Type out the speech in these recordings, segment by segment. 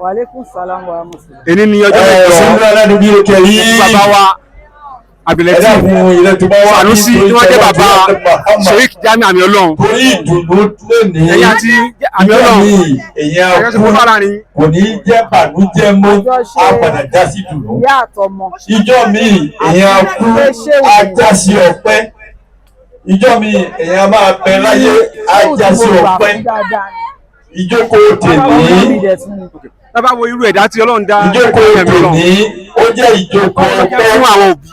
Wa alaikum salam wa rahmatullah. Èní ni ọjọ́ mẹ́jọ Sọ́dọ̀ aládùúgbò òkè yìí. bàbá wa Ẹ Abdulateef dákun ilẹ̀ tó bá wà Sanusi tí wọ́n jẹ́ bàbá Sheikh Jamiu Àmì Ọlọ́run. Torí ìdùnnú lónìí. Ẹ̀yin àti Àmì Ìjọ Ọlọ́run mi èèyàn àjọṣe kú fún fara ni. kò ní jẹ́ bànújẹ́ mọ́, Àjọṣe á padà já sí ìdùnnú. Ìyá àtọmọ. Ìjọ mi èèyàn kú á já sí ọpẹ́. Ìjọ mi èèyàn máa bẹ láyé á já sí ọpẹ́. Ìjókòó tèmi, Bàbá wo irú ẹ̀dá tí Ọlọ́run dá ìjókòó Àmì Ọlọ́run. tèmi ó jẹ́ ìjókòó ọpẹ́. Fún àwọn òbí.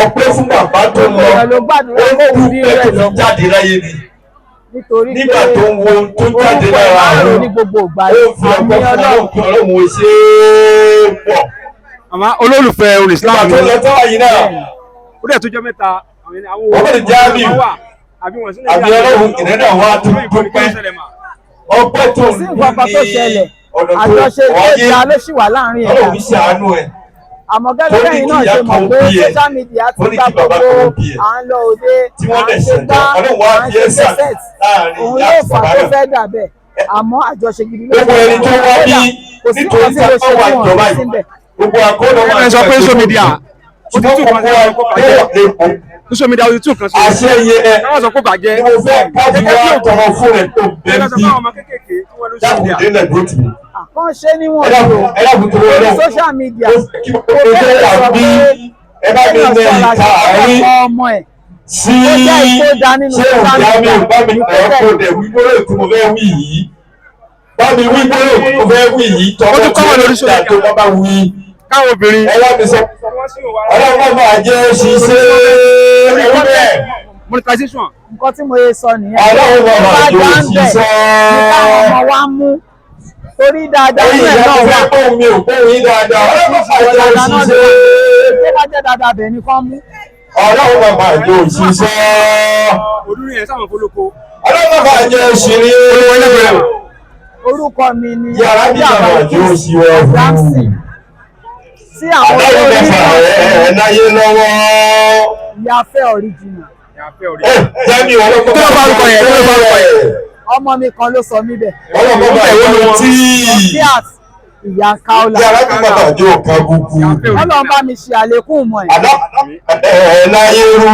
Ọpẹ́ fún bàbá tó lọ, Èèyàn ló gbàdúrà ó kóun bí dúpẹ́ rẹ̀ tó fi lọ́mọ. jáde láyé ni. Nítorí pé Nígbà tó ń wo ohun tó jáde orúkọ lára márùn-ún òun, ní gbogbo ìgbà ó fi Àmì ọpẹ́ fún Ọlọ́run. Ọlọ́run kí Ọlọ́run ó ṣe é pọ̀. Màmá olólùfẹ́ orin Nígbà Islam tó ni. lọ tán yìí náà, Ó dẹ̀ tó jọ́ mẹ́ta. Àwọn Wọ́n lè Jamiu. wà àbí wọ́n sí Àmì Ọlọ́run ìrẹ́nà wa tún dúpẹ́. Ọpẹ́ tó Kò sí nǹkan kan tó ní ṣẹlẹ̀. ọ̀nà tó Àjọṣe tó wáyé, dáa ló ṣì wà láàrin ẹ̀dá. Ọlọ́run ṣàánú ẹ̀. Àmọ́ Tó gẹ́gẹ́ ní bẹ́yìn kí náà ìyá ṣe mọ̀ kan pé bí ẹ, social media tó ti ní gba kí bàbá gbogbo kan bí ẹ, à ń lọ òde, tí wọ́n à dẹ̀ ń ṣe ṣẹ̀dá, gbá, Ọlọ́run wá à ń fi ṣe ẹ́ sà cassette. láàrin Òun ìyá ló àti fà bàbá tó náà. fẹ́ dà bẹ́ẹ̀. Àmọ́ àjọṣe gidi ló Gbogbo ṣe ẹni tó wá bí kò sí nítorí nǹkan tí mo tá ṣe a wà tí wọ́n ìjọba ní yìí, síbẹ̀. gbogbo akọ́nà máa Ẹ sọ pé social media ó ti ṣùgbọ́n tún kan gbogbo sí ọkọ̀ bàjẹ́. akọ́nà Social media ó ti tún kan sí. àṣẹ yẹn Káwọn sọ pé bàjẹ́. ni mo fẹ́ káfí wá tọrọ fún rẹ̀ tó Ẹ bẹ́ẹ̀ lọ sọ bí fún àwọn ọmọ kéékèèké tí wọ́n lọ social media. dákùndé lẹ̀ dúró tì mí. Àkànṣe níwọ̀n Ẹ ni dákun, o. ẹ dákun tó Lórí wọlé. social media. Ó fẹ́ kí gbogbo ẹgbẹ́ wà bí ẹ bá mi Kéèyàn nẹ ṣọ́ra ìka ṣe àárín ọkọ ọmọ ẹ̀. sí Ó jẹ́ ìtó da nínú ṣé social òjá mi media. ò bá mi Ní tẹ̀ ọ́ kó kó dẹ̀ wí gbọ́dọ̀ tí mo fẹ́ wí yìí. Bá mi wí gbọ́dọ̀ tí mo fẹ́ wí yìí tọ́wọ́ Ó tún kọ́ wọn lórí tí ó social tó bá bá wí. Káwọn obìnrin. Ẹ wá mi sọ, Ọlọ́run máa jẹ́ ṣiṣẹ́ ẹ̀rú bẹ́ẹ̀. Monetization. Nǹkan tí mo yẹ sọ nìyẹn. Ọlọ́run Tó máa bá jẹ́ dá ń bẹ̀ òṣìṣẹ́. ní káwọn ọmọ wa mú. Torí dáadáa Ẹ̀yin inú ẹ̀ ìyá náà tó wà. fẹ́ gbóhùn mi ò gbóhùn yín dáadáa. Ọlọ́run máa jẹ́ Dáadáa náà ló òṣìṣẹ́. wà. Tó bá jẹ́ dáadáa bẹ̀ ni kán mú. Ọlọ́run máa jẹ́ òṣìṣẹ́. Olórí yẹn sáwọn fọlọ́kọ. Ọlọ́run máa jẹ́ òṣèré. Orúkọ mi ni Yàrá bí Alhaja bàbá jẹ́ Balkis òṣìwọ̀ fún. Ramsey. Sí àwọn Adájọ́ olórí mẹ́fà ẹ̀ láyé lọ́wọ́. Ìyáfẹ́ original. Ẹ Jamiu ọlọ́kọ̀ Kí ló bá orúkọ yẹn? Kí ló bá orúkọ yẹn? Ọmọ mi kan ló sọ mí bẹ̀. Ọlọ́kọ̀ bá ìwọ́n tí. Sọfíàt Ìyá Kaola. Yàrá bí bàbá jẹ́ òkà gbogbo. Ọlọ́run bá mi ṣe àlékún ìmọ̀ ẹ̀. Àdá ẹ̀ láyé rú.